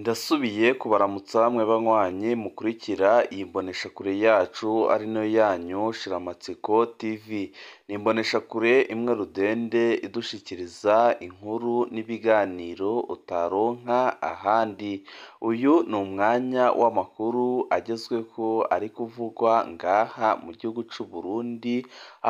Ndasubiye kubaramutsa mwe banywanyi mukurikira iyi mboneshakure yacu ari nayo yanyu Shiramatsiko TV. Ni imboneshakure imwe rudende idushikiriza inkuru n'ibiganiro utaronka ahandi. Uyu ni umwanya w'amakuru agezweho ari kuvugwa ngaha mu gihugu c'u Burundi,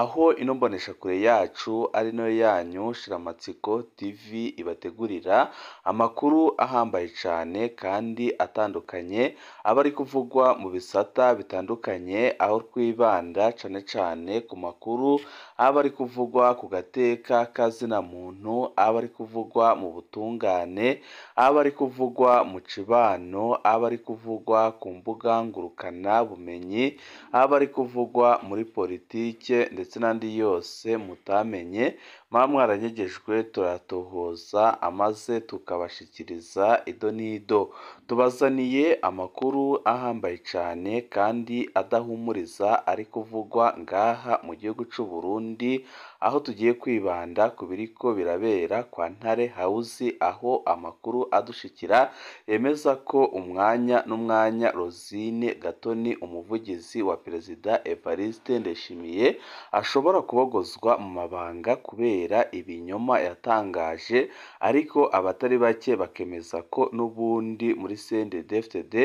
aho ino mboneshakure yacu ari nayo yanyu Shiramatsiko TV ibategurira amakuru ahambaye cane kandi atandukanye aba ari kuvugwa mu bisata bitandukanye, aho twibanda cane cane ku makuru aba ari kuvugwa ku gateka kazina muntu, aba ari kuvugwa mu butungane, aba ari kuvugwa mu cibano, aba ari kuvugwa ku mbuga ngurukana bumenyi, aba ari kuvugwa muri politike ndetse n'andi yose mutamenye, muba mwaranyegejwe turayatohoza amaze tukabashikiriza ido n'ido. Tubazaniye amakuru ahambaye cane kandi adahumuriza ari kuvugwa ngaha mu gihugu c'u Burundi, aho tugiye kwibanda ku biriko birabera kwa Ntare House, aho amakuru adushikira yemeza ko umwanya n'umwanya Rosine Gatoni umuvugizi wa Perezida Evariste Ndayishimiye ashobora kubogozwa mu mabanga kubera ibinyoma yatangaje, ariko abatari bake bakemeza ko n'ubundi muri CNDD-FDD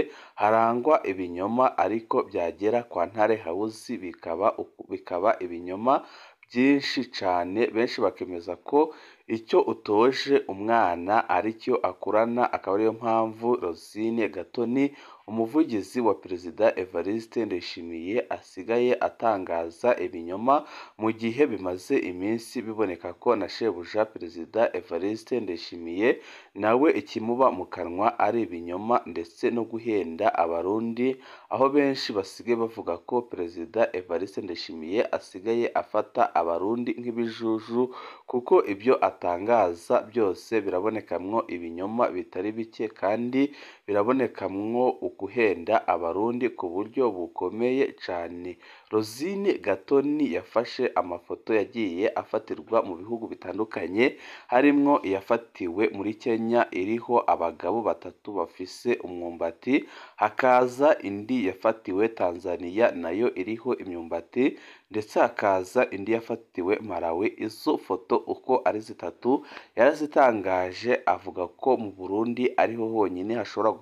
harangwa ibinyoma, ariko byagera kwa Ntare House bikaba ibinyoma byinshi cane. Benshi bakemeza ko icyo utoje umwana aricyo akurana, akaba ariyo mpamvu Rosine Gatoni umuvugizi wa Perezida Evariste Ndayishimiye asigaye atangaza ibinyoma, mu gihe bimaze iminsi biboneka ko na shebuja Perezida Evariste Ndayishimiye nawe ikimuba mu kanwa ari ibinyoma ndetse no guhenda Abarundi, aho benshi basigaye bavuga ko Perezida Evariste Ndayishimiye asigaye afata Abarundi nk'ibijuju, kuko ibyo atangaza byose birabonekamwo ibinyoma bitari bike kandi birabonekamwo uguhenda Abarundi ku buryo bukomeye cane. Rosine Gatoni yafashe amafoto yagiye afatirwa mu bihugu bitandukanye, harimwo iyafatiwe muri Kenya iriho abagabo batatu bafise umwumbati, hakaza indi yafatiwe Tanzania nayo iriho imyumbati, ndetse hakaza indi yafatiwe Malawi. Izo foto uko ari zitatu yarazitangaje, avuga ko mu Burundi ariho honyine hashobora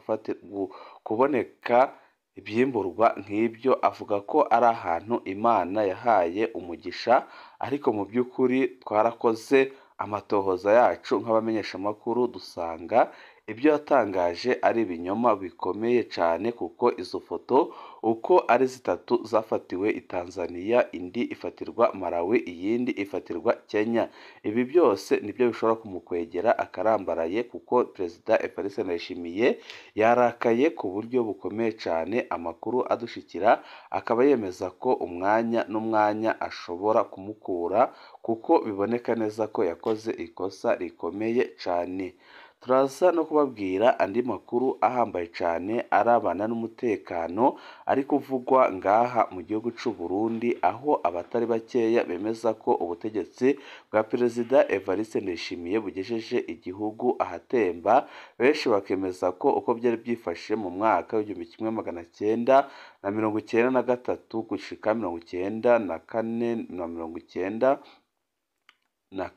kuboneka ivyimburwa nk'ibyo, avuga ko ari ahantu Imana yahaye umugisha, ariko mu by'ukuri twarakoze amatohoza yacu nk'abamenyeshamakuru dusanga ibyo yatangaje ari ibinyoma bikomeye cane, kuko izo foto uko ari zitatu zafatiwe i Tanzania, indi ifatirwa Malawi, iyindi ifatirwa Kenya. Ibi byose nibyo bishobora kumukwegera akarambaraye, kuko Perezida Evariste Ndayishimiye yarakaye ku buryo bukomeye cane. Amakuru adushikira akaba yemeza ko umwanya n'umwanya ashobora kumukura, kuko biboneka neza ko yakoze ikosa rikomeye cane. Turaza no kubabwira andi makuru ahambaye cane arabana n'umutekano ari kuvugwa ngaha mu gihugu c'u Burundi, aho abatari bakeya bemeza ko ubutegetsi bwa Perezida Evariste Ndayishimiye bugejeje igihugu ahatemba. Benshi bakemeza ko uko byari byifashe mu mwaka w'1993 gushika 94 na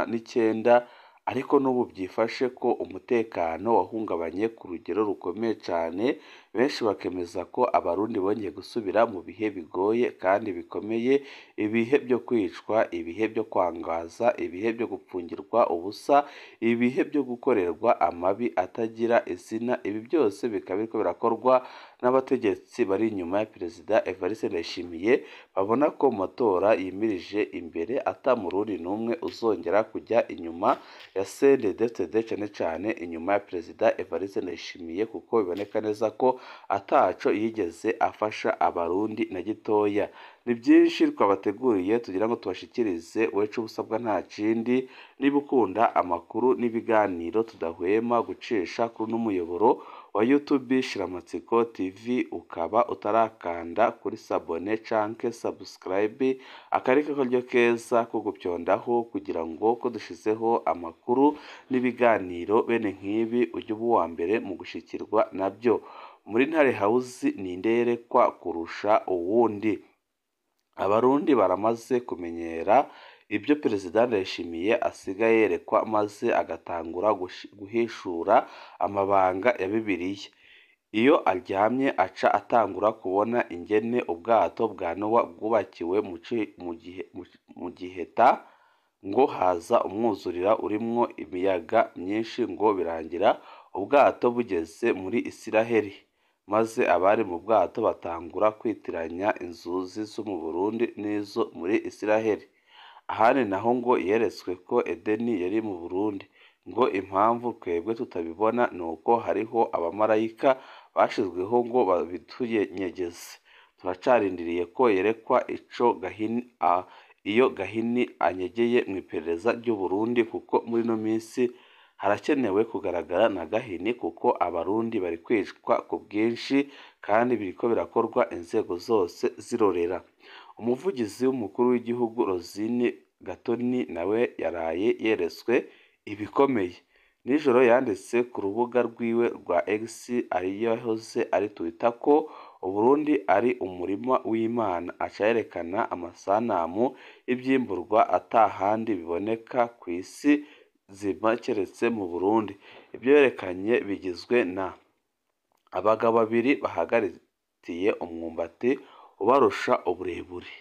99, ariko n'ubu byifashe ko umutekano wahungabanye ku rugero rukomeye cane. Benshi bakemeza ko Abarundi bongeye gusubira mu bihe bigoye kandi bikomeye, ibihe byo kwicwa, ibihe byo kwangaza, ibihe byo gupfungirwa ubusa, ibihe byo gukorerwa amabi atagira izina. Ibi byose bikaba biriko birakorwa n'abategetsi bari inyuma ya Perezida Evariste Ndayishimiye, babona ko mu matora yimirije imbere ata murundi n'umwe uzongera kujya inyuma ya CNDD-FDD, cane cane inyuma ya Perezida Evariste Ndayishimiye, kuko biboneka neza ko ataco yigeze afasha Abarundi na gitoya. Ni byinshi twabateguriye tugira ngo tubashikirize, wecu ubusabwa nta kindi. Niba ukunda amakuru n'ibiganiro tudahwema gucisha kuri uno muyoboro wa YouTube Shiramatsiko TV, ukaba utarakanda kuri sabone canke subscribe, akari karyo keza ko gupyondaho kugira ngo ko dushizeho amakuru n'ibiganiro bene nk'ibi ujye uba uwa mbere mu gushikirwa nabyo. Muri Ntare House ninde yerekwa kurusha uwundi? Abarundi baramaze kumenyera ibyo Perezida Ndayishimiye asigaye yerekwa, maze agatangura guhishura amabanga ya Bibiliya. Iyo aryamye aca atangura kubona ingene ubwato bwa Nowa bwubakiwe mu Giheta, ngo haza umwuzurira urimwo imiyaga myinshi, ngo birangira ubwato bugeze muri Isiraheli, maze abari mu bwato batangura kwitiranya inzuzi zo mu Burundi n'izo muri Isiraheli. Ahandi naho ngo yeretswe ko Edeni yari mu Burundi, ngo impamvu twebwe tutabibona ni uko hariho abamarayika bashizweho ngo babitunyegeze. Turacarindiriye ko yerekwa ico Gahini iyo Gahini anyegeye mu iperereza ry'u Burundi, kuko muri ino minsi harakenewe kugaragara na Gahini, kuko abarundi bari kwicwa ku bwinshi kandi biriko birakorwa inzego zose zirorera. Umuvugizi w'umukuru w'igihugu Rosine Gatoni nawe yaraye yeretswe ibikomeye. Nijoro yanditse ku rubuga rwiwe rwa X, ariyo yahoze ari Twitter, ko Uburundi ari umurima w'Imana, aca yerekana amasanamu y'ivyimburwa atahandi biboneka ku isi nzima keretse mu Burundi. Ibyo yerekanye bigizwe na abagabo babiri bahagaritiye umwumbati ubarusha uburebure.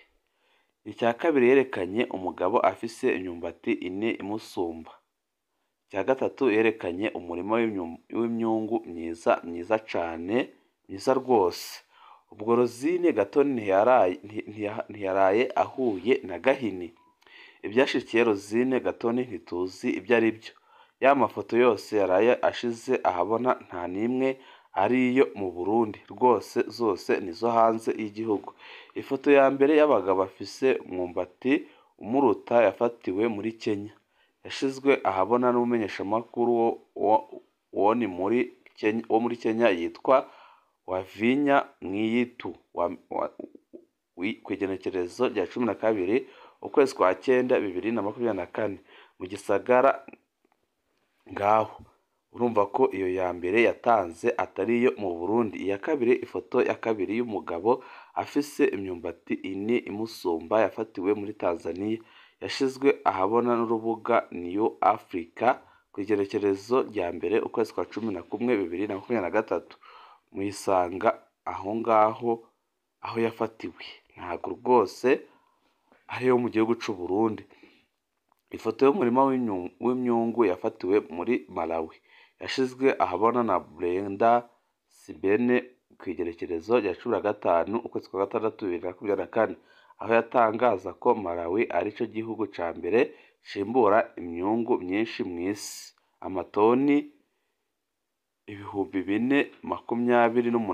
Icya kabiri yerekanye umugabo afise imyumbati ine imusumba. Icya gatatu yerekanye umurima w'imyungu myiza myiza cane, myiza rwose. Ubwo Rosine Gatoni ntiyaraye ahuye na Gahini. Ibyashikiye Rosine Gatoni ntituzi ibyo ari byo. Ya mafoto yose yaraye ashize ahabona nta n'imwe ari iyo mu Burundi, rwose zose nizo hanze y'igihugu. Ifoto ya mbere y'abagabo bafise umwumbati umuruta yafatiwe muri Kenya, yashizwe ahabona n'umumenyeshamakuru wo muri Kenya yitwa Wavinya Mwiyitu kw'igenekerezo rya 12 ukwezi kwa 9 2024 mu gisagara ngaho. Urumva ko iyo ya mbere yatanze atari iyo mu Burundi. Iya kabiri, ifoto ya kabiri y'umugabo afise imyumbati ine imusumba yafatiwe muri Tanzania, yashizwe ahabona n'urubuga New Africa kw'igenekerezo rya 1 ukwezi kwa 11 2023. Muyisanga aho ngaho aho yafatiwe, ntabwo rwose ariyo mu gihugu c'u Burundi. Ifoto y'umurima w'imyungu yafatiwe muri Malawi, yashizwe ahabona na Brenda Sibene kw'igenekerezo rya 15 ukwezi kwa 6 2024, aho yatangaza ko Malawi arico gihugu ca mbere cimbura imyungu myinshi mw'isi, amatoni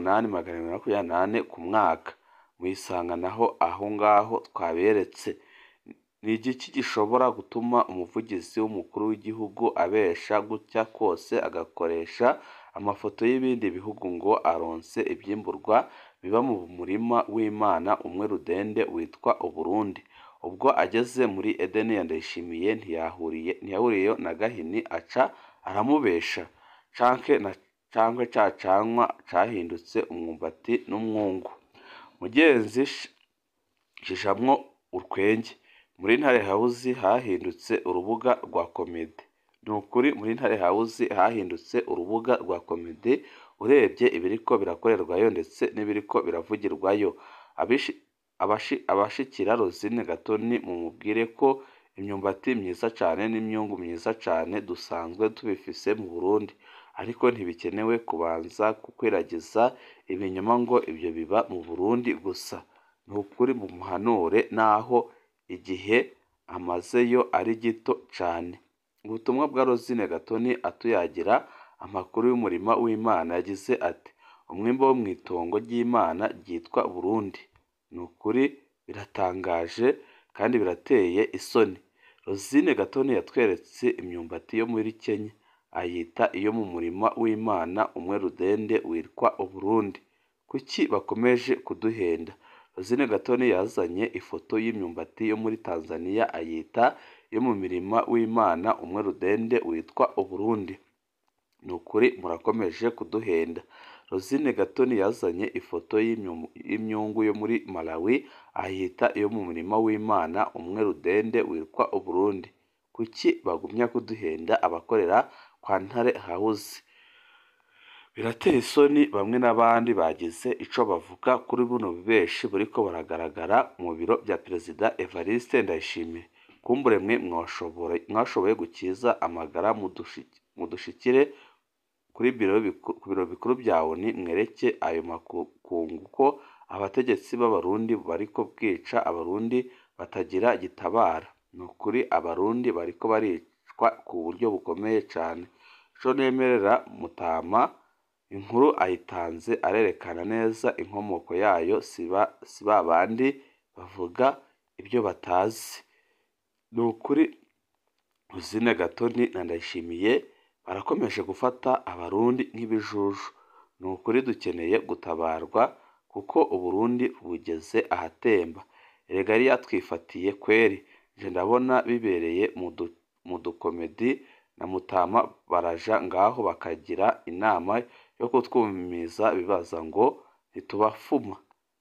4,028,224 ku mwaka. Muyisanga naho aho ngaho twaberetse. Ni igiki gishobora gutuma umuvugizi w'umukuru w'igihugu abesha gutya kose, agakoresha amafoto y'ibindi bihugu ngo aronse ivyimburwa biba mu murima w'Imana umwe rudende witwa Uburundi? Ubwo ageze muri Edeni ya Ndayishimiye ntiyahuriyeyo na Gahini aca aramubesha, canke ca canwa cahindutse umwumbati n'umwungu. Mugenzi shishamwo urwenge. Muri Ntare House hahindutse urubuga rwa komedi. Ni ukuri muri Ntare House hahindutse urubuga rwa komedi, urebye ibiriko birakorerwayo ndetse n'ibiriko biravugirwayo. Abashikira Rosine Gatoni mumubwire ko imyumbati myiza cane n'imyungu myiza cane dusanzwe tubifise mu Burundi, ariko ntibikenewe kubanza gukwiragiza ibinyoma ngo ibyo biba mu Burundi gusa. Ni ukuri mumuhanure naho igihe amazeyo ari gito cane. Ubutumwa bwa Rosine Gatoni atuyagira amakuru y'umurima w'Imana yagize ati: umwimbo wo mw'itongo ry'Imana ryitwa Burundi. Ni ukuri biratangaje kandi birateye isoni. Rosine Gatoni yatweretse imyumbati yo muri Kenya, ayita iyo mu murima w'Imana umwe rudende witwa Uburundi. Kuki bakomeje kuduhenda? Rosine Gatoni yazanye ifoto y'imyumbati yo muri Tanzania ayita iyo mu mirima w'Imana umwe rudende witwa Uburundi. Ni ukuri murakomeje kuduhenda. Rosine Gatoni yazanye ifoto y'imyungu yo muri Malawi ayita iyo mu murima w'Imana umwe rudende witwa Uburundi. Kuki bagumya kuduhenda abakorera kwa Ntare House? Birateye isoni bamwe n'abandi bagize ico bavuga kuri buno bubeshi buriko buragaragara mu biro vya Perezida Evariste Ndayishimiye. Kumbure mwe mwashoboye gukiza amagara mudushikire kuri ku biro bikuru vya ONU mwereke ayo makungu ko abategetsi b'Abarundi bariko bwica Abarundi batagira gitabara. Ni ukuri Abarundi bariko baricwa ku buryo bukomeye cane. Ico nemerera Mutama, inkuru ayitanze arerekana neza inkomoko yayo, si babandi bavuga ibyo batazi. Ni ukuri Rosine Gatoni na Ndayishimiye barakomeje gufata Abarundi nk'ibijuju. Ni ukuri dukeneye gutabarwa kuko Uburundi bugeze ahatemba. Erega yari yatwifatiye kweri, nje ndabona bibereye mu dukomedi na Mutama baraja ngaho bakagira inama yo kutwumiza bibaza ngo ntitubafuma.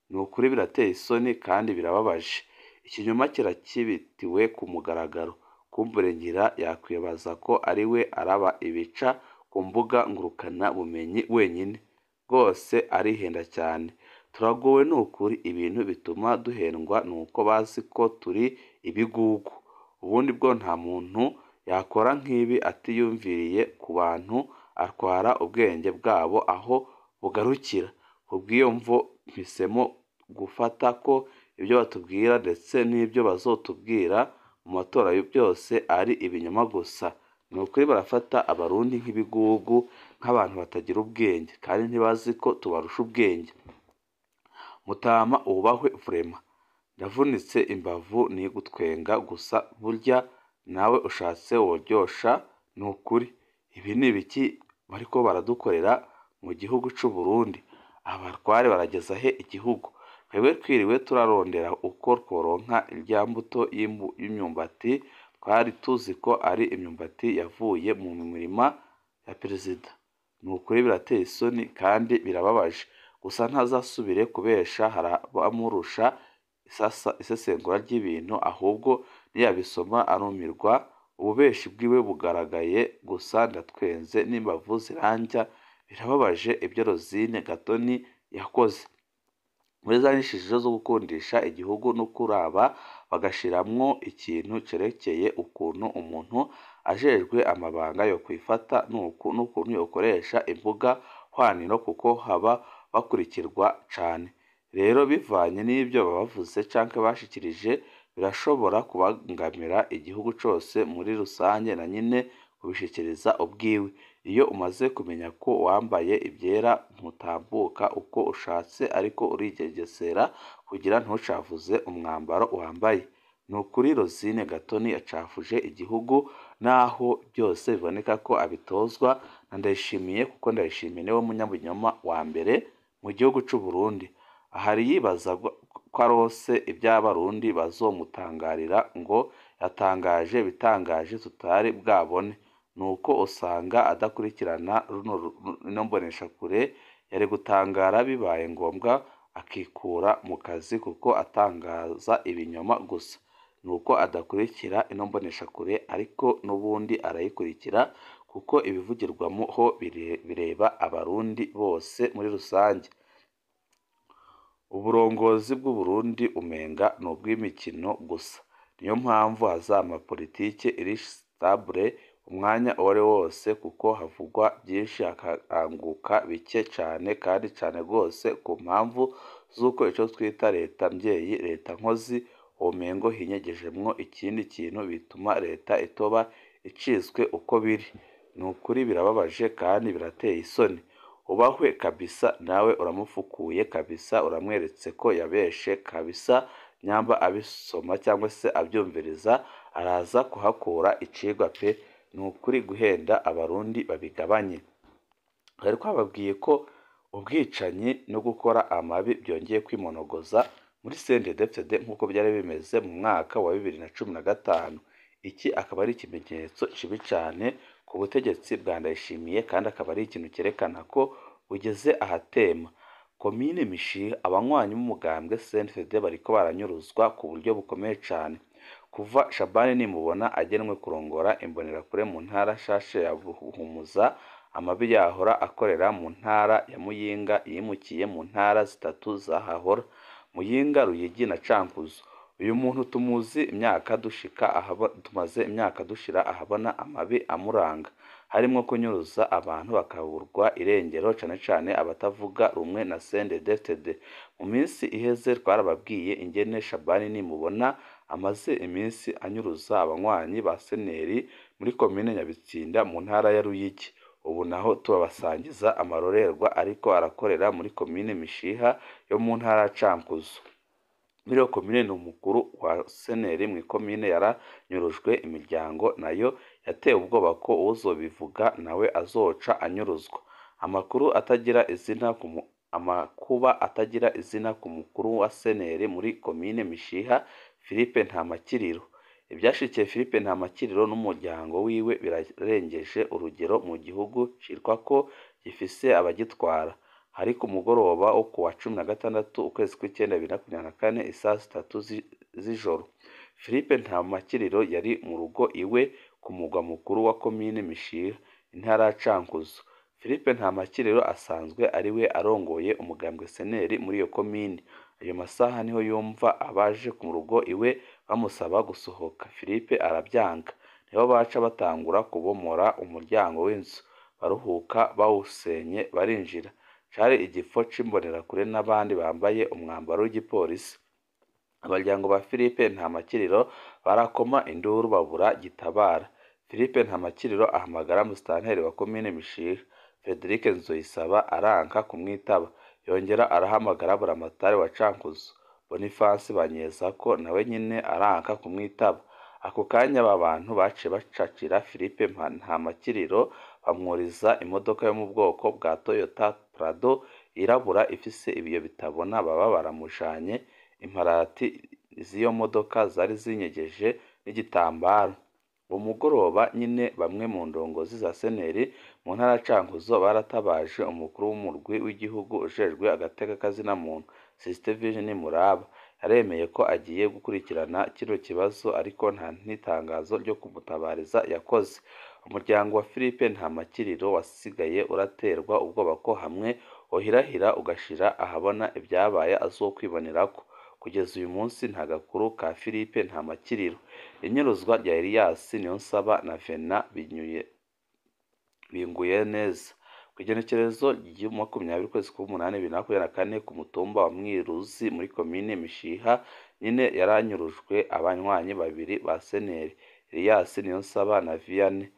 Ni ukuri birateye isoni kandi birababaje. Ikinyoma kirakibitiwe ku mugaragaro. Kumbure ngira yakwibaza ko ari we araba ibica ku mbuga ngurukana bumenyi wenyine. Rwose arihenda cyane. Turagowe ni ukuri, ibintu bituma duhendwa nuko bazi ko turi ibigugu. Ubundi bwo nta muntu yakora nk'ibi atiyumviriye ku bantu atwara ubwenge bwabo aho bugarukira. Kubw'iyo mvo mpisemo gufata ko ibyo batubwira ndetse n'ibyo bazotubwira mu matora byose ari ibinyoma gusa. Ni ukuri barafata Abarundi nk'ibigugu, nk'abantu batagira ubwenge, kandi ntibazi ko tubarusha ubwenge. Mutama wubahwe vraiment. Ndavunitse imbavu ni gutwenga gusa, burya nawe ushatse woryosha. Ni ukuri ibi ni ibiki bariko baradukorera mu gihugu c'u Burundi? Abatware barageza he igihugu? Twebwe twiriwe turarondera uko tworonka irya mbuto y'imyumbati, twari tuzi ko ari imyumbati yavuye mu mirima ya Perezida. Ni ukuri birateye isoni kandi birababaje. Gusa ntazasubire kubesha, hari abamurusha isesengura ry'ibintu, ahubwo niyabisoma arumirwa. Ububeshi bwiwe bugaragaye gusa ndatwenze n'imbavu zirandya. Birababaje ibyo Rosine Gatoni yakoze. Muri za nyigisho zo gukundisha igihugu no kuraba bagashiramwo ikintu cerekeye ukuntu umuntu ajejwe amabanga yo kwifata n'ukuntu yokoresha imbuga hwaniro kuko haba bakurikirwa cane. Rero bivanye n'ibyo bavuze canke bashikirije birashobora kubangamira igihugu cose muri rusange na nyene kubishikiriza ubwiwe. Iyo umaze kumenya ko wambaye ivyera ntutambuka uko ushatse, ariko urigengesera kugira ntucafuze umwambaro wambaye. Ni ukuri Rosine Gatoni yacafuje igihugu, naho byose biboneka ko abitozwa na Ndayishimiye, kuko Ndayishimiye niwe munyabinyoma wa mbere mu gihugu c'u Burundi. Ahari yibaza ko arose ivy'Abarundi bazomutangarira ngo yatangaje ibitangaje tutari bwabone. Nuko usanga adakurikirana ino mboneshakure, yari gutangara bibaye ngombwa akikura mu kazi kuko atangaza ibinyoma gusa. Nuko adakurikira ino mboneshakure, ariko n'ubundi arayikurikira kuko ibivugirwamo ho bireba Abarundi bose muri rusange. Uburongozi bw'Uburundi umenga ni ubw'imikino gusa. Niyo mpamvu hazama politike iri stable umwanya uwari wose, kuko havugwa byinshi hakaranguka bike cane kandi cane rwose, ku mpamvu z'uko ico twita leta mvyeyi, leta nkozi, womengo hinyegejemwo ikindi kintu bituma leta itoba icitswe uko biri. Ni ukuri birababaje kandi birateye isoni. Ubahwe kabisa, nawe uramufukuye kabisa, uramweretse ko yabeshe kabisa. Nyamba abisoma cyangwa se abyumviriza araza kuhakura icigwa pe. Ni ukuri guhenda abarundi babigabanye. Twari twababwiye ko ubwicanyi no gukora amabi byongeye kwimonogoza muri CNDD-FDD nk'uko byari bimeze mu mwaka wa 2015. Iki akaba ari ikimenyetso kibi cyane ku butegetsi bwa Ndayishimiye, kandi akaba ari ikintu cyerekana ko bugeze ahatema. Komine Mishiha, abanywanyi b'umugambwe CNDD bariko baranyuruzwa ku buryo bukomeye cyane. Kuva Shabani Nimubona agenwe kurongora imbonerakure mu ntara nshasha ya Buhumuza, amabi yahora akorera mu ntara ya Muyinga yimukiye mu ntara zitatu zahahora: Muyinga, Ruyigi na Cankuzo. Uyu muntu tumuzi imyaka dushika tumaze imyaka dushira ahabona amabi amuranga, harimwo kunyuruza abantu bakaburwa irengero, cane cane abatavuga rumwe na CNDD-FDD. Mu minsi iheze twarababwiye ingene Shabani Nimubona amaze iminsi anyuruza abanywanyi ba Seneri muri komine Nyabitsinda mu ntara ya Ruyigi. Ubu naho tubasangiza amarorerwa ariko arakorera muri komine Mishiha yo mu ntara ya Cankuzo. Muri iyo komine ni umukuru wa Seneri mu ikomine yaranyurujwe, imiryango nayo yatewe ubwoba ko uwuzobivuga nawe azoca anyuruzwa. Amakuru atagira izina ku amakuba atagira izina ku mukuru wa Seneri muri komine Mishiha, Philippe Ntamakiriro. Ibyashikiye Philippe Ntamakiriro n'umuryango wiwe birarengeje urugero mu gihugu citwa ko gifise abagitwara. Hari ku mugoroba wo kuwa 16 ukwezi kw'icyenda 2024 isaha 3 z'ijoro. Philippe Ntamakiriro yari mu rugo iwe ku mugwa mukuru wa komine Mishiha, intara ya Cankuzo. Philippe Ntamakiriro asanzwe ari we arongoye umugambwe Seneri muri iyo komine. Ayo masaha niho yumva abaje ku rugo iwe bamusaba gusohoka. Philippe arabyanga. Niho baca batangura kubomora umuryango w'inzu, baruhuka bawusenye barinjira. Cari igifo c'imbonerakure n'abandi bambaye umwambaro w'igipolisi. Abaryango ba Philippe Ntamakiriro barakoma induru babura gitabara. Philippe Ntamakiriro ahamagara musitanteri wa komine Mishiha, Frederic Nzoyisaba, aranka kumwitaba. Yongera arahamagara buramatari wa Cankuzo, Boniface Banyezako, nawe nyine aranka kumwitaba. Ako kanya aba bantu baciye bacakira Philippe Ntamakiriro, bamwuriza imodoka yo mu bwoko bwa Toyota Prado yirabura ifise ibiyo bitabona, baba baramujanye. Imparati z'iyo modoka zari zinyegeje n'igitambaro. Uwo mugoroba nyine bamwe mu ndongozi za Seneri mu ntara ya Cankuzo baratabaje umukuru w'umurwi w'igihugu ujejwe agateka kazina muntu, Sisitevine Nimuraba. Yaremeye ko agiye gukurikirana kino kibazo, ariko nta n'itangazo ryo kumutabariza yakoze. Umuryango wa Philippe Ntamakiriro wasigaye uraterwa ubwoba ko hamwe wohirahira ugashira ahabona ibyabaye azokwibonerako. Kugeza uyu munsi nta gakuru ka Philippe Ntamakiriro. Inyuruzwa rya Elias Niyonsaba na Vena binguye neza. Ku igenekerezo rya 20 ukwezi k'umunani 2024 ku mutumba wa Mwiruzi muri komine Mishiha nyine yaranyurujwe abanywanyi babiri ba Seneri, Elias Niyonsaba na Vianney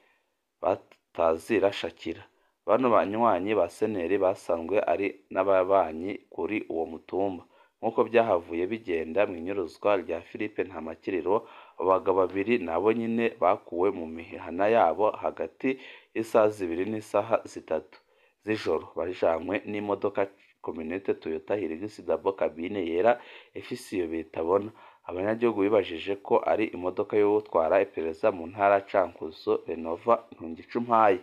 Batazira Shakira. Bano banywanyi ba Seneri basanzwe ari n'ababanyi kuri uwo mutumba. Nk'uko byahavuye bigenda mu inyuruzwa rya Philippe Ntamakiriro, abagabo babiri nabo nyine bakuwe mu mihana yabo hagati y'isaha 2 n'isaha 3 z'ijoro, bajanywe n'imodoka communauté Toyota Hilux Double Cabine yera ifise iyo bitabona. Abanyagihugu bibajije ko ari imodoka y'uwutwara iperereza mu ntara ya Cankuzo, Renova Ntungicumpaye.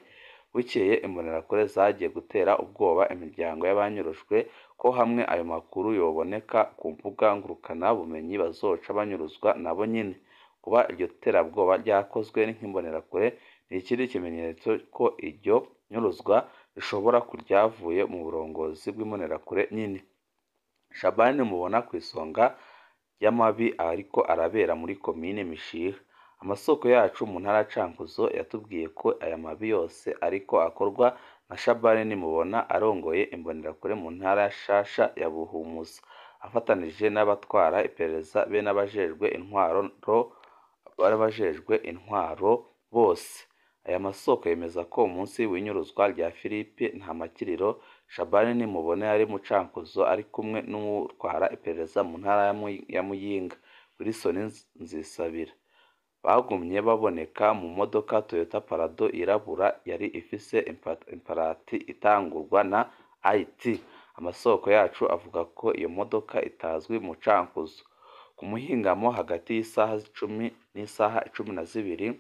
Bukeye imbonerakure zagiye gutera ubwoba imiryango y'abanyurujwe ko hamwe ayo makuru yoboneka ku mbuga ngurukanabumenyi bazoca banyuruzwa nabo nyine. Kuba iryo terabwoba ryakozwe nk'imbonerakure ni ikindi kimenyetso ko iryo nyuruzwa rishobora kuryavuye mu burongozi bw'imbonerakure nyine. Shabani mubona ku isonga y'amabi ariko arabera muri komine Mishiha. Amasoko yacu mu ntara ya Cankuzo yatubwiye ko aya mabi yose ariko akorwa na Shabani Nimubona arongoye imbonerakure mu ntara ya Shasha ya Buhumuza, afatanije n'abatwara iperereza be n'abajejwe intwaro bose. Aya masoko yemeza ko umunsi w'inyuruzwa rya Philippe Ntamakiriro, Shabani Nimubona yari mu Cankuzo ari kumwe n'uwutwara iperereza mu ntara ya Muyinga, Wilson Nzisabira. Bagumye baboneka mu modoka Toyota Prado yirabura yari ifise imparati itangurwa na IT. Amasoko yacu avuga ko iyo modoka itazwi mu Cankuzo. Ku muhingamo hagati y'isaha 10 n'isaha 12,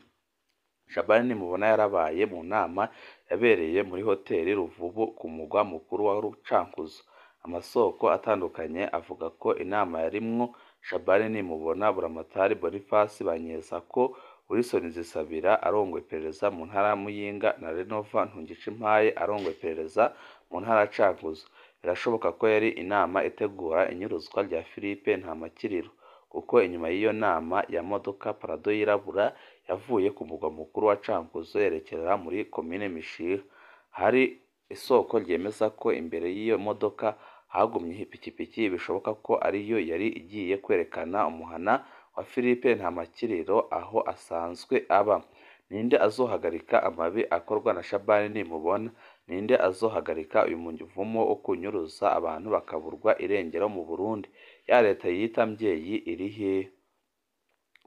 Shabani Nimubona yarabaye mu nama yabereye muri hoteli Ruvubu ku mugwa mukuru wa Cankuzo. Amasoko atandukanye avuga ko inama yarimwo Shabani Nimubona, Buramatari Boniface Banyesako, Wilson Zisabira arongoye iperereza mu ntara ya Muyinga na Renova Ntungicimpaye arongoye iperereza mu ntara ya Cankuzo. Birashoboka ko yari inama itegura inyuruzwa rya Philippe Ntamakiriro, kuko inyuma y'iyo nama ya modoka Prado yirabura yavuye ku mugwa mukuru wa Cankuzo yerekeza muri komine Mishiha. Hari isoko ryemeza ko imbere y'iyo modoka hagumye ipikipiki, bishoboka ko ariyo yari igiye kwerekana umuhana wa Philippe Ntamakiriro aho asanzwe aba. Ninde azohagarika amabi akorwa na Shabani Nimubona? Ninde azohagarika uyu muvumo wo kunyuruza abantu bakaburwa irengero mu Burundi? Ya leta yita mvyeyi iri hehe?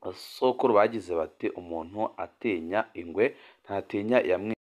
Basokuru bagize bati umuntu atinya ingwe ntatinya iyamwishe.